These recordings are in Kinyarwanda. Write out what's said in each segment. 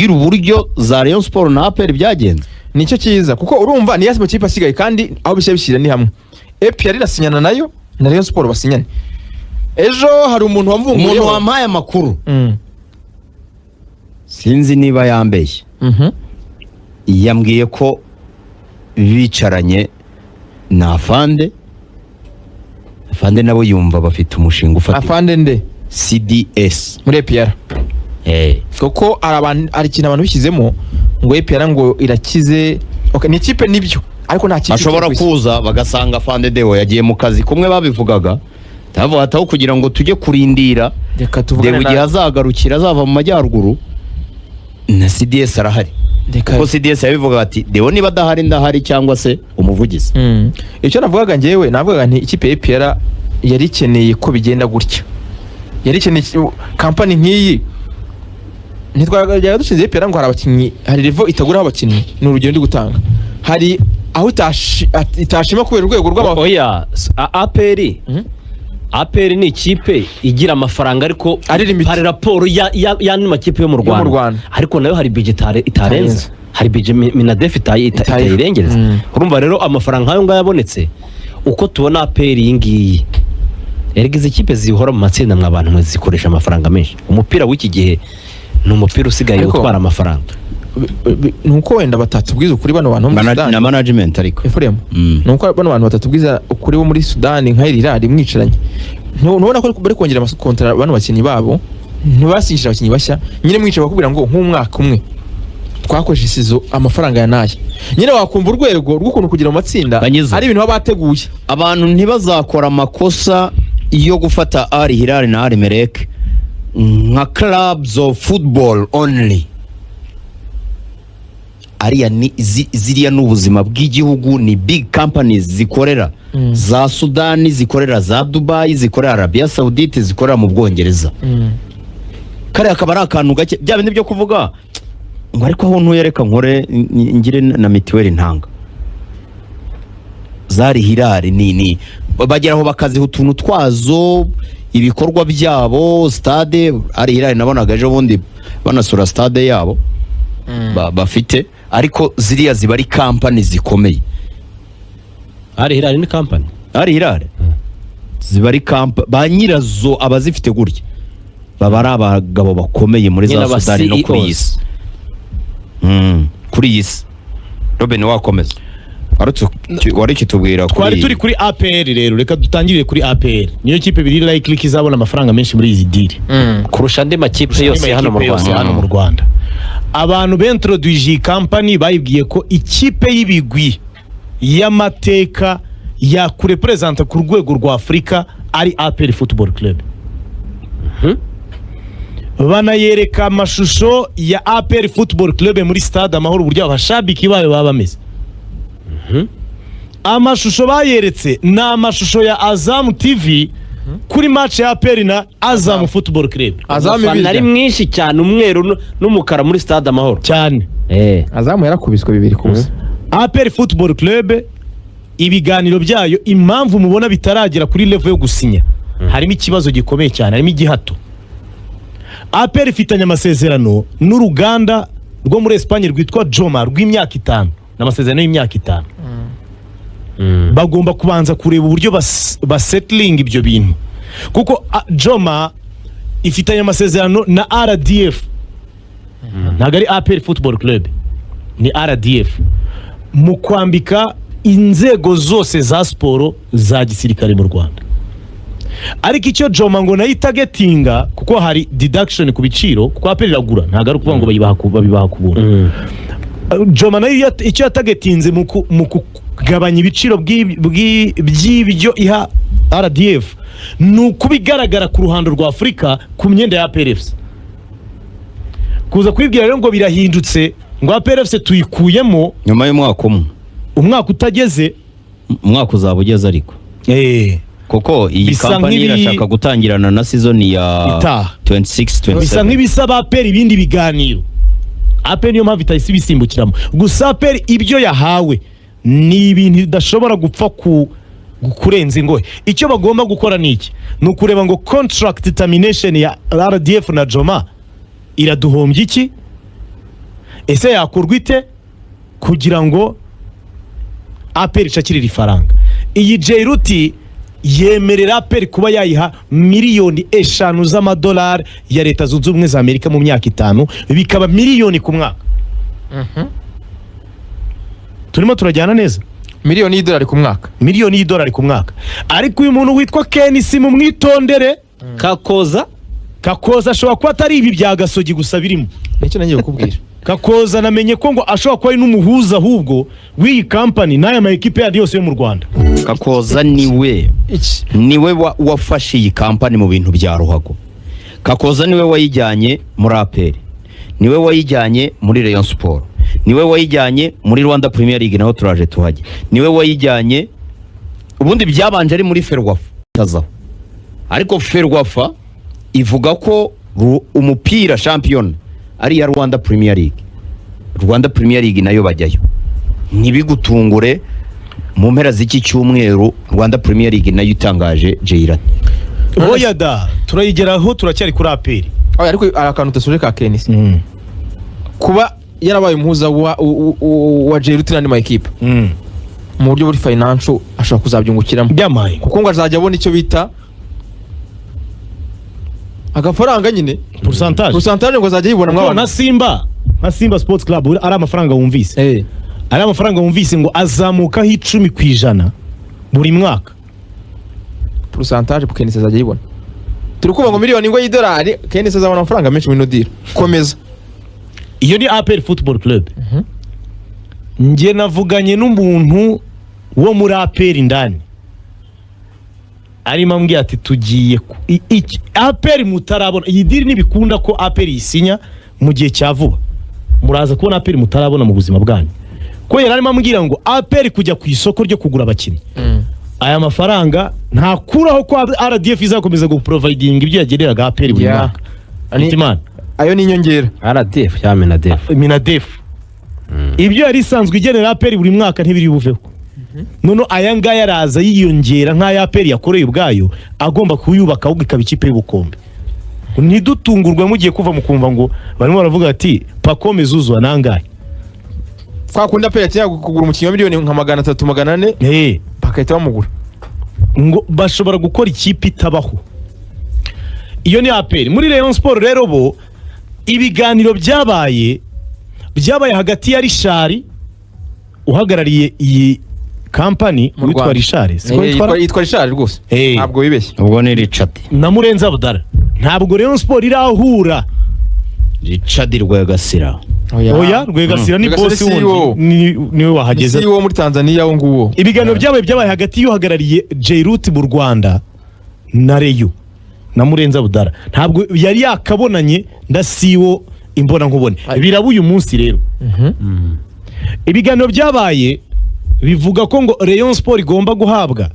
Uburyo za Rayon Sport na APR byagenze. Nicyo cyiza, kuko urumva niyo makipe asigaye, kandi aho bishyira bishyira ni hamwe. APR irasinyana nayo na Rayon Sport basinyane. Ejo hari umuntu wamvunguyeho. Umuntu wampaye amakuru, sinzi niba yambeshye, yambwiye ko bicaranye na afande, afande nabo yumva bafite umushinga ufatika. Afande nde? CDS. Muri APR? Eh. Kuko hari abantu, hari ikintu abantu bishyizemo ngo APR ngo irakize. Okay, ni ikipe nibyo, ariko nta kipe Ashobora ikiri ku isi. kuza bagasanga afande Deo yagiye mu kazi kumwe babivugaga, tavuga ati aho kugira ngo tujye kurindira Reka tuvugane. Deo igihe Na azagarukira azava mu majyaruguru, na CDS arahari. Reka. Kuko CDS yabivugaga ati Deo niba adahari ndahari, cyangwa se umuvugizi. Icyo navugaga njyewe, navugaga nti ikipe ya APR yari ikeneye ko bigenda gutya, yari ikeneye kampani nk'iyi. Ntitwajyaga dushinze APR ngo hari abakinnyi, hari level itaguraho abakinnyi. Ni urugero ndi gutanga, hari aho itashima kubera urwego rw'aba Oya, APR, APR ni ikipe igira amafaranga, ariko Ari limité. hari raporo y'andi makipe yo mu Yo mu Rwanda. Rwanda. Ariko nayo hari budget itarenza. Itarenza. Hari budget MINADEF itayirengereza. Urumva rero amafaranga nk'ayo ngayo abonetse, uko tubona APR iyi ngiyi, erega izi kipe zihora mu matsinda, mwa bantu mwe, zikoresha amafaranga menshi. Umupira w'iki gihe ni umupira usigaye utwara amafaranga. Ni uko wenda batatubwiza ukuri bano bantu bo muri Sudani. Na management ariko. Efuremu, ni uko bano bantu batatubwiza ukuri bo muri Sudani, nka Hilal mwicaranye. Ntubona ko bari kongera amakontara bano bakinnyi babo? Ntibasinyishije abakinnyi bashya nyine, mwicaye bakubwira ngo nk'umwaka umwe twakoresheje isizo amafaranga ya naya. Nyine wakumva urwego rw'ukuntu kugira mu matsinda Banyizo. ari ibintu baba bateguye. Abantu ntibazakora amakosa yo gufata Al Hilal na Al Merrikh nka clubs of football only. Ariya ni ziriya ni ubuzima bw'igihugu, ni big companies zikorera za Sudani, zikorera za Dubai, zikorera Arabia Saudite, zikorera mu Bwongereza. Kariya akaba ari akantu gake, bya bindi byo kuvuga ngo ariko aho ntuye reka nkore ngire na mituweli ntanga. Zari Hilal ni bagera aho bakaziha utuntu twazo, ibikorwa byabo, stade Al Hilal nabonaga ejo bundi banasura stade yabo bafite, ariko ziriya ziba ari kampani zikomeye. Al Hilal ni kampani. Al Hilal ziba ari ba nyirazo abazifite gutya baba ari abagabo bakomeye muri Nyine za aba Sudani no kuri iyi CEOs. si. Kuri iyi si. Robin, wakomeza, wari ukitubwira kuri Twari turi kuri APR. Rero reka dutangirire kuri APR, niyo kipe biri likely ko izabona amafaranga menshi muri izi deal kurusha andi makipe yose hano mu Amakipe yose Rwanda. hano mu Rwanda. Abantu bentroduje iyi kampani bayibwiye ko ikipe y'ibigwi y'amateka yakureperezanta ku rwego rwa Afurika ari APR Football Club, banayereka amashusho ya APR Football Club muri Stade Amahoro, uburyo abashabiki bayo baba bameze. Amashusho bayeretse ni amashusho ya Azam TV kuri match ya APR na Azam Football Club. Azamu Umufana ari ibirya. mwinshi cyane, umweru n'umukara muri Stade Amahoro. Cyane. Azamu yarakubiswe 2-0. APR Football Club, ibiganiro byayo, impamvu mubona bitaragera kuri level yo gusinya, harimo ikibazo gikomeye cyane, harimo igihato. APR ifitanye amasezerano n'uruganda rwo muri Espagne rwitwa Joma rw'imyaka 5, ni amasezerano y'imyaka 5. Bagomba kubanza kureba uburyo basettling ibyo bintu, kuko Joma ifitanye amasezerano na RDF, ntabwo ari APR Football Club, ni RDF, mu kwambika inzego zose za siporo za gisirikare mu Rwanda. Ariko icyo Joma ngo nayo itagetinga, kuko hari deduction ku biciro, kuko APR iragura, ntabwo ari ukuvuga ngo babibaha ku buntu. Joma nayo icyo yatagetinze mu kugabanya ibiciro by'ibyo iha RDF ni ukubigaragara ku ruhando rwa Afurika ku myenda ya APRFC. Kuza kubibwira rero ngo birahindutse, ngo APRFC tuyikuyemo Nyuma y'umwaka umwe. Umwaka utageze. Umwaka uzaba ugeze ariko, kuko iyi Bisa kampani irashaka gutangirana na season ya Itaha. 26 Bisa 27. nk'ibisaba APR ibindi biganiro. APR niyo mpamvu itahise ibisimbukiramo. Gusa APR ibyo yahawe ni ibintu idashobora gupfa ku kurenza ingohe. Icyo bagomba gukora ni iki? Ni ukureba ngo contract termination ya RDF na Joma iraduhombya iki. Ese yakorwa ite kugira ngo APR ishakire iri faranga? Iyi Jairuti yemerera APR kuba yayiha 5 miliyoni z'amadolari ya Leta Zunze Ubumwe za Amerika mu myaka 5, bikaba miliyoni ku mwaka. Turimo turajyana neza? Miliyoni y'idolari ku mwaka. Miliyoni y'idolari ku mwaka. Ariko uyu muntu witwa Ken si mumwitondere. Kakoza. Kakoza ashobora kuba atari ibi bya Gasogi gusa birimo. Nicyo nagiye kukubwira. Kakoza namenye ko ngo ashobora kuba ari n'umuhuza ahubwo w'iyi kampani n'aya ma ekipe yandi yose yo mu Rwanda. Kakoza niwe Iki niwe wafashe iyi kampani mu bintu bya ruhago. Kakoza niwe wayijyanye muri APR, niwe wayijyanye muri Rayon Sport, niwe wayijyanye muri Rwanda Premier League, naho turaje tuhajye, niwe wayijyanye. Ubundi byabanje ari muri Ferwafa itazaho, ariko Ferwafa ivuga ko umupira shampiyona ari iya Rwanda Premier League. Rwanda Premier League nayo bajyayo. Ntibigutungure mu mpera z'iki cyumweru Rwanda Premier League nayo itangaje Jairat. Oya da, turayigeraho, turacyari kuri APR. Oya, ariko hari akantu utasuje ka Kenisi, kuba yarabaye umuhuza wa Jairuti n'andi ma ekipe mu buryo buri financial, ashobora kuzabyungukiramo. Byamaye. Kuko ngo azajya abona icyo bita agafaranga nyine. Pourcentage. Pourcentage ngo azajya yibona. Kuko mwabana. nka Simba Sports Club ari amafaranga wumvise, ari amafaranga wumvise ngo azamukaho 10% buri mwaka. Pourcentage Kenisi azajya yibona. Turi kuvuga ngo miliyoni ngo y'idolari, Kenisi azabona amafaranga menshi muri ino deal. Komeza. Iyo ni APR Football Club. Njye navuganye n'umuntu wo muri APR indani, arimo ambwira ati tugiye APR mutarabona iyi deal, ntibikunda ko APR yisinya mu gihe cya vuba, muraza kubona APR mutarabona mu buzima bwanyu. Ko yari arimo ambwira ngo APR kujya ku isoko ryo kugura abakinnyi, aya mafaranga ntakuraho ko RDF izakomeza guprovidinga ibyo yageneraga APR buri mwaka. Hitimana. Ayo ni inyongera. RDF cyangwa Minadef? Minadef. Ibyo yari isanzwe igenera APR buri mwaka ntibiri buveho. None aya ngaya araza yiyongera nk'aya APR yakoreye ubwayo, agomba kuyubaka ahubwo ikaba ikipe y'ubukombe. Ntidutungurwe mugiye kuva mukumva ngo barimo baravuga ati Pacome zuzura nangahe. Kwa kundi APR yakenera kugura umukinnyi wa miliyoni nka 300, 400, bagahita bamugura. Ngo bashobora gukora ikipe itabaho. Iyo ni APR. Muri Rayon Sport rero bo ibiganiro byabaye hagati ya Richard uhagarariye iyi kampani Mu witwa Rwanda. Richard, siko Eh, yitwa? Yitwa Richard rwose. Ntabwo wibeshye. Ubwo ni Richard. Na Murenzi Abdallah. Ntabwo Rayon Sport irahura. Richard Rwegasira. Oya, Rwegasira ni Rwegasira boss ni CEO. wundi, niwe wahageze. CEO wo muri Tanzania wo nguwo. Ibiganiro byabaye hagati y'uhagarariye Jairut mu Rwanda na Rayon na Murenzi Abdallah. Ntabwo yari yakabonanye na CEO imbona nkubone. Biraba uyu munsi rero. Ibiganiro byabaye bivuga ko ngo Rayon Sport igomba guhabwa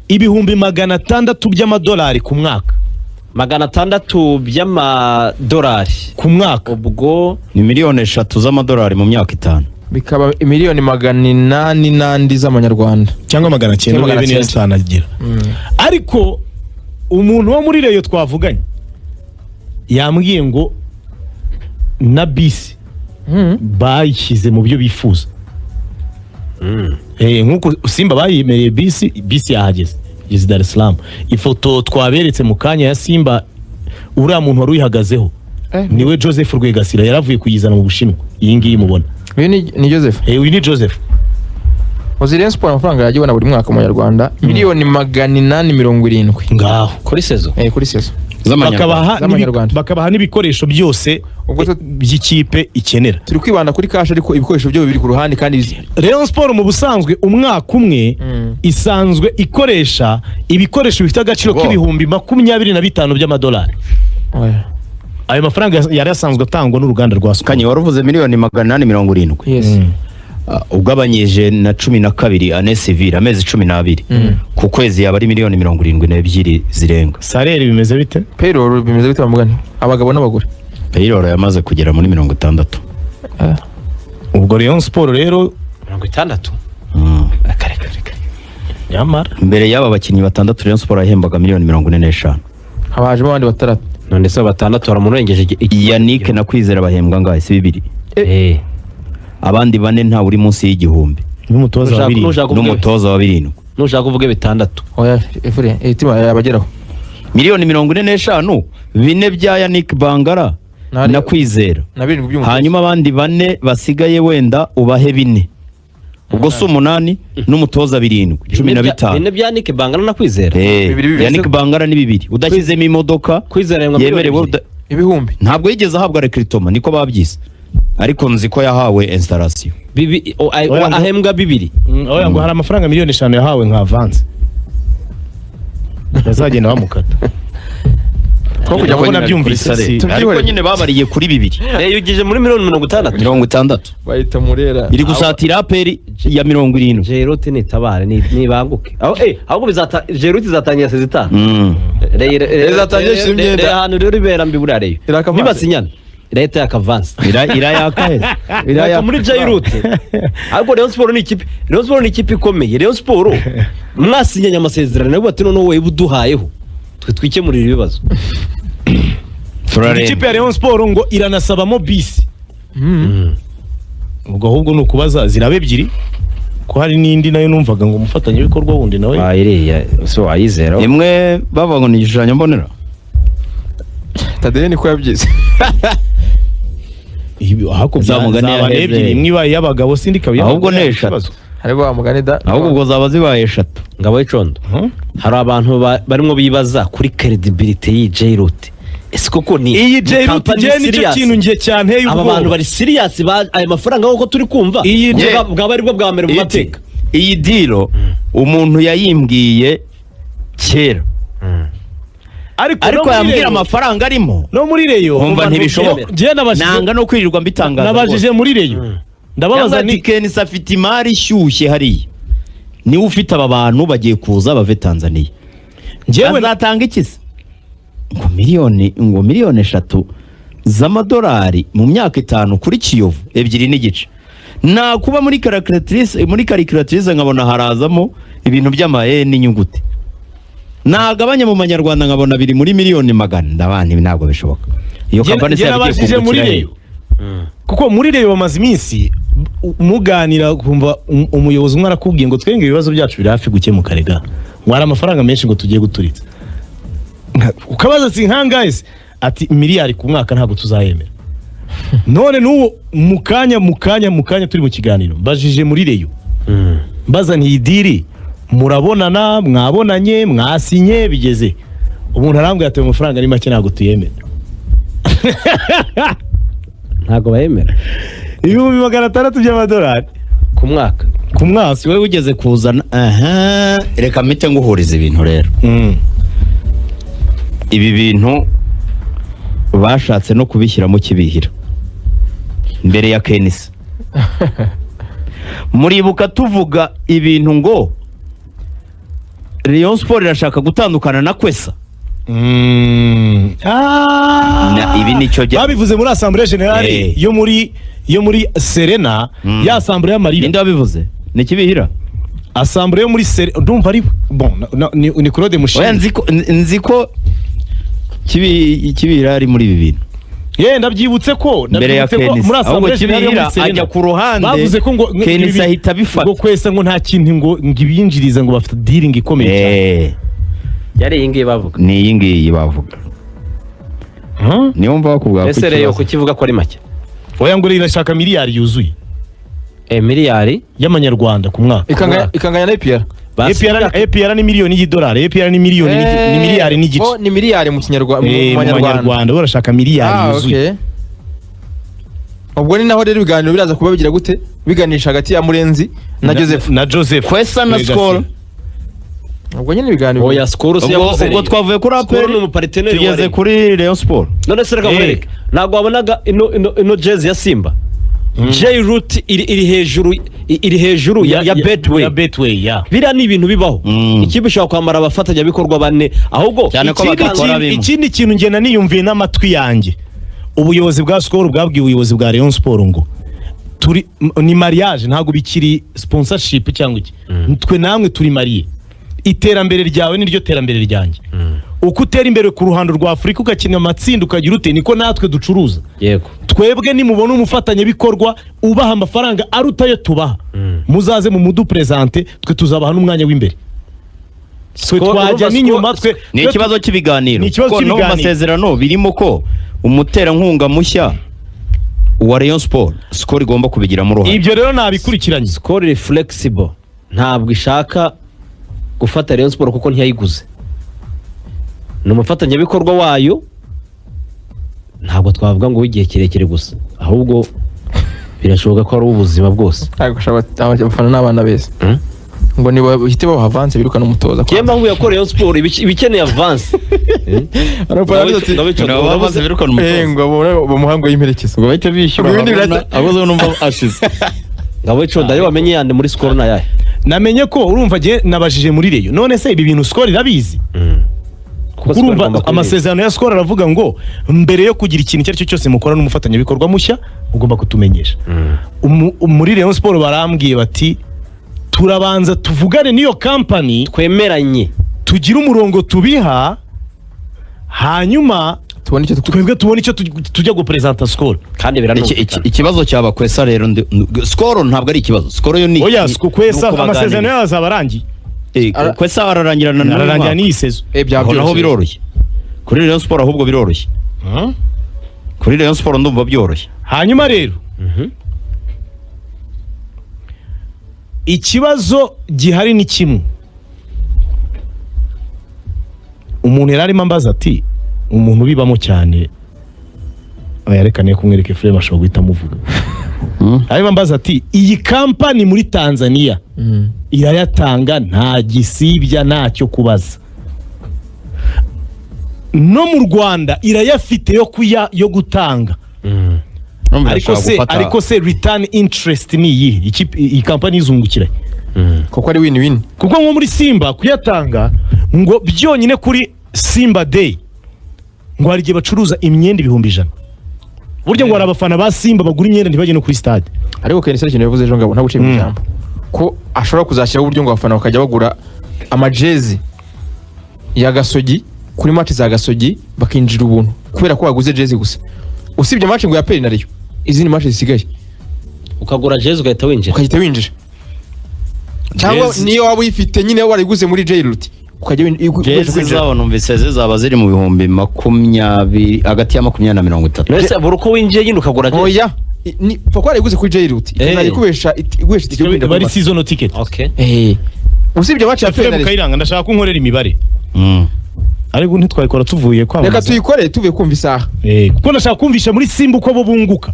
600,000 by'amadolari ku mwaka. 600 by'amadolari. Ku mwaka. Ubwo Ni 3 miliyoni z'amadolari mu myaka 5. Bikaba 800,000 n'andi z'amanyarwanda. Cyangwa 900. Cyangwa urebe niyo 900. zitanagira. Ariko umuntu wo muri Rayon twavuganye yambwiye ngo na bisi bayishyize mu byo bifuza. Nk'uko Simba bayimereye bisi, bisi yahageze, igeze Dar es Salaam. Ifoto twaberetse mu kanya ya Simba, uriya muntu wari uyihagazeho niwe Joseph Rwegasira, yaravuye kuyizana mu Bushinwa, iyi ngiyi mubona. Uyu ni Joseph. Uyu ni Joseph. Uzi Rayon Sport amafaranga yajya ibona buri mwaka mu Banyarwanda? 870,000,000. Ngaho. Kuri saison? Eh, kuri saison. Z'amanyarwanda. Bakabaha Z'amanyarwanda. bakabaha n'ibikoresho byose Ubwo by'ikipe ikenera. Turi kwibanda kuri cash, ariko ibikoresho byo biri ku ruhande kandi Rayon Sport mu busanzwe umwaka umwe isanzwe ikoresha ibikoresho bifite agaciro Bo. k'25,000 by'amadolari. Oya. Ayo mafaranga yari asanzwe atangwa n'uruganda rwa Skol. Kanye, wari uvuze 870,000,000. Yes. Ugabanyije na 12, année civile, amezi 12, ku kwezi yaba ari 72 miliyoni zirenga. Salaire bimeze bite? Payroll bimeze bite bamugani, abagabo n'abagore? Payroll yamaze kugera muri 60. Ubwo Rayon Sport rero 60. Kare kare kare. Nyamara Mbere y'aba bakinnyi batandatu, Rayon Sport yahembaga 45 miliyoni. Habajemo abandi batandatu. None se batandatu baramurengeje Yannick na Kwizera bahembwa angahe? Si bibiri? Eh. Abandi bane ntawe uri munsi y'igihumbi. N'umutoza wa 7. Nushaka uvuge- N'umutoza wa 7. Nushaka uvuge 6. Oya, efure itima yabageraho. Miliyoni 45, 4 bya Yannick Bangara na Kwizera, Na 7 by'umutoza. Hanyuma abandi bane basigaye wenda ubahe 4, ubwo si 8, n'umutoza 7, 15. 4 bya Nick Bangana na Kwizera. Eh, 2 2. Yannick Bangara ni 2 udashyizemo imodoka Kwizera yahembwa miliyoni yemerewe. 2. Ibihumbi. Ntabwo yigeze ahabwa recruitment, niko babyise, ariko nzi ko yahawe installation. Oya, Ahembwa 2. Oya, ngo hari amafaranga miliyoni 5 yahawe nka avance bazagenda bamukata. Two kujya Kuko muri nabyumvise Tubyihorere. Ariko nyine babariye kuri 2. Yugije muri miliyoni 60. 60. Bahita Murera. Iri gusatira APR ya 70. Jayrute nitabare, nibanguke aho ahubwo bizata Jayrute izatangira sezitanu. Izatangira ishyira imyenda. Reba ahantu rero ibera mbi buriya Rayon Iraka avance. nibasinyana irahita yakavanse. Irayaka he? Irayaka muri Jayrute. Ariko Rayon Sport ni ikipe ikomeye. Rayon Sport mwasinyanye amasezerano nabo bati noneho wowe uduhayeho twe twikemurira ibibazo. Turareba. Ikipe ya Rayon Sport ngo iranasabamo bisi. Ubwo ahubwo ni ukubaza ziraba ebyiri, ko hari n'indi nayo numvaga ngo umufatanyabikorwa wundi nawe. Wayiriya so wayizera. Imwe bavuga ngo ni igishushanyo mbonera. Tadeye niko yabyize. Hakurya Za mugani zaba yaheze. ebyiri, imwe ibaye iy'abagabo sindi ikaba Ahubwo iy'abagore, ni eshatu. ikibazo. Ariko wa mugani da. Ahubwo ubwo zaba zibaye eshatu. Ngabo y'icondo. hari abantu barimo bibaza kuri credibility y'iyi Jayrute. Ese koko ni Iyi ni Jayrute company njye nicyo serious? kintu njye cyanteye Aba ubwoba. bantu bari serious aya mafaranga nk'uko turi kumva Iyi bwaba aribwo bwa mbere mu mateka. Iyi deal umuntu yayimbwiye kera, Ariko ariko no muri yambwira Rayon- amafaranga arimo, no muri Rayon nkumva ntibishoboka. Njye nabajije Nanga no kwirirwa mbitangaza nabajije rwose. muri Rayon, ndababaza Yambwira ni ati Kenisi afite imari ishyushye hariya, niwe ufite aba bantu bagiye kuza bave Tanzania, njyewe bazatanga iki se? Ngo miliyoni 3 z'amadolari mu myaka 5 kuri Kiyovu 2.5. Nakuba muri calculatrice nkabona harazamo ibintu by'amaye n'inyuguti, nagabanya mu manyarwanda nkabona biri muri miliyoni 100. Ndabana ibi ntabwo bishoboka. Iyo company se Njye yabigiye nabajije muri kungukira he? Rayon, kuko muri Rayon bamaze iminsi muganira kumva umuyobozi umwe arakubwiye ngo twenge ibibazo byacu biri hafi gukemuka, rega ngo hari amafaranga menshi ngo tugiye guturitsa. Ukabaza si nkangahe se? Ati miliyari ku mwaka ntabwo tuzayemera. None n'ubu mu kanya turi mu kiganiro mbajije muri Rayon, mbaza nti iyi deal murabonana, mwabonanye, mwasinye, bigeze? Umuntu arambwira ati ayo mafaranga ni make, ntabwo tuyemera. Ntabwo bayemera. 600,000 by'amadolari. Ku mwaka. Ku mwaka. Si wowe wigeze kuzana? Aha, reka mpite nguhuriza ibintu rero. Ibi bintu bashatse no kubishyiramo kibihira mbere ya Kenisi. Muribuka tuvuga ibintu ngo Rayon Sport irashaka gutandukana na Kwesa? Ibi nicyo Babivuze muri assemblée générale yo muri Serena, ya assemblée y'amarira. Ninde wabivuze? Ni Kibihira? Assemblée yo muri Serena, ndumva ari bon ni Claude Oya, Mushimire. nzi ko Kibihira ari muri ibi bintu. Ye, ndabyibutse ko Mbere ya ndabyibutse ko Kenisi. muri Ahubwo assemblée générale yo Kibihira muri Serena ajya ku ruhande, bavuze ko ngo Kenisi ahita abifata. Ngo Kwesa ngo nta kintu ngo ibinjiriza, ngo bafite dealing ikomeye cyane. Yari iyi ngiyi bavuga. Ni iyi ngiyi bavuga. Niyo mva bakubwira ko Ese Rayon ikibazo kukivuga ko ari make? Oya, ngo irashaka miliyari yuzuye. Miliyari Y'amanyarwanda ku mwaka. Ikanganya na APR. APR ni miliyoni y'idolari, APR ni miliyoni ni miliyari n'igice. Oh, ni miliyari mu kinyarwanda, mu Mu manyarwanda. manyarwanda barashaka miliyari yuzuye. Okay. Ubwo ni naho rero ibiganiro biraza kuba bigira gute, biganisha hagati ya Murenzi na Joseph. Na Joseph. Kwesa na Legacy. Skol. Ubwo nyine ibiganiro Oya, Skol si Ubwo yavuze ubwo Rayon. twavuye kuri Skol APR ni umuparteneri wa tugeze Rayon. kuri Rayon Sport. None se reka nkwereke, ntabwo wabonaga ino jezi ya Simba J Root iri hejuru ya Betway? Ya Betway, ya. Biriya ni ibintu bibaho. Ikipe ishobora kwambara abafatanyabikorwa bane ahubwo. Cyane ko Ikindi bakora bimwe. Ikindi kintu ngenda niyumviye n'amatwi yanjye, ubuyobozi bwa Skol bwabwiye ubuyobozi bwa Rayon Sport ngo turi ni mariage, ntabwo bikiri sponsorship cyangwa iki, twe namwe turi marié, iterambere ryawe niryo terambere ryanjye. Uko utera imbere ku ruhando rwa Afurika, ugakina amatsinda, ukagira ute, niko natwe ducuruza. Twebwe nimubona umufatanyabikorwa ubaha amafaranga aruta ayo tubaha, muzaze mu mudupresente, twe tuzabaha n'umwanya w'imbere. Twe twajya n'inyuma twe. Ni ikibazo cy'ibiganiro. Ni ikibazo Kuko no mu cy'ibiganiro. masezerano birimo ko umuterankunga mushya wa Rayon Sport, Skol igomba kubigiramo uruhare. Ibyo rero nabikurikiranye. Skol iri flexible, ntabwo ishaka gufata Rayon Sport kuko ntiyayiguze, ni umufatanyabikorwa wayo. Ntabwo twavuga ngo w'igihe kirekire gusa, ahubwo birashoboka ko ari uw'ubuzima bwose. Ntabwo abafana n'abana beza ngo nibahite babaha avance birukana umutoza. Njyewe mpamvu ko Rayon Sport iba ikeneye avance. Nabo bamaze birukana umutoza. Ngo bamuha ngo y'imperekeza. Ngo bahite bishyura. Ngo ibindi abo numva ashize. Ngabo icondo ayo wamenye yandi muri Skol ni ayahe? Namenye ko, urumva, jye nabajije muri Rayon: none se ibi bintu Skol irabizi? Kuko Skol Urumva igomba kubizi. amasezerano ya Skol aravuga ngo mbere yo kugira ikintu icyo ari cyo cyose mukora n'umufatanyabikorwa mushya, mugomba kutumenyesha. Muri Rayon Sport barambwiye bati: turabanza tuvugane n'iyo kampani, twemeranye, tugire umurongo tubiha, hanyuma tubone icyo twebwe tubone icyo tujya guperezanta Skol. Kandi biranumvikana. Ikibazo cyaba Kwesa rero, Skol ntabwo ari ikibazo, Skol yo ni Oya, ni Kwesa ukubaganiriza. amasezerano yayo azaba arangiye. Kwesa ararangirana n'uyu Ararangira mwaka. n'iyi saison. Byaba Aho naho byoroshye. biroroshye kuri Rayon Sport, ahubwo biroroshye kuri Rayon Sport, ndumva byoroshye. Hanyuma rero ikibazo gihari ni kimwe. Umuntu yari arimo ambaza ati umuntu ubibamo cyane, yerekane kumwereka Efuremu ashobora guhita amuvuga. Arimo ambaza ati: iyi kampani muri Tanzania irayatanga nta gisibya, ntacyo kubaza, no mu Rwanda irayafite yo kuya yo gutanga? Urumva Ariko irashaka se gufata- ariko se return interest ni iyihe? Iyi kampani izungukira he? Kuko ari win win. Kuko nko muri Simba kuyatanga, ngo byonyine kuri Simba Day ngo hari igihe bacuruza imyenda 100,000. Burya ngo hari abafana ba Simba bagura imyenda ntibajye no kuri stade. Ariko KNC hari ikintu yavuze ejo, ngabo ntabwo uciye mu ijambo, ko ashobora kuzashyiraho uburyo ngo abafana bakajya bagura amajezi ya Gasogi kuri match za Gasogi, bakinjira ubuntu kubera ko baguze jezi gusa, usibye match ngo ya APR na Rayon, izindi match zisigaye Ukagura jezi ugahita winjira. Ukahita winjira, cyangwa niyo waba uyifite nyine warayiguze muri Jayrut, ukajya Jezi kwinjira. zabo numvise zizaba ziri mu 20,000, hagati ya 20 na 30. Mbese buri uko winjiye nyine ukagura jezi? Oya, ni pfa ko warayiguze kuri Jayrut, ikazajya iguhesha itike yo kwinjira Bari kuri match. season ticket. Okay. Usibye match ya APR na Efuremu Rayon. Kayiranga, ndashaka ko unkorera imibare, ariko ntitwayikora tuvuye Reka kwamamaza. tuyikore tuvuye kumva isaha. Kuko ndashaka kumvisha muri Simba uko bo bunguka.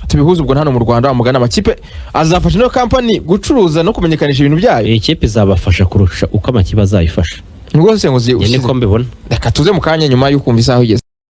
Tubihuze ubwo hano mu Rwanda mugana amakipe azafasha ino kampani gucuruza no kumenyekanisha ibintu byayo. Iyi kipe izabafasha kurusha uko amakipe azayifasha. Ni rwose ngo Njye niko mbibona. Reka tuze mu kanya nyuma yo kumva isaha igeze.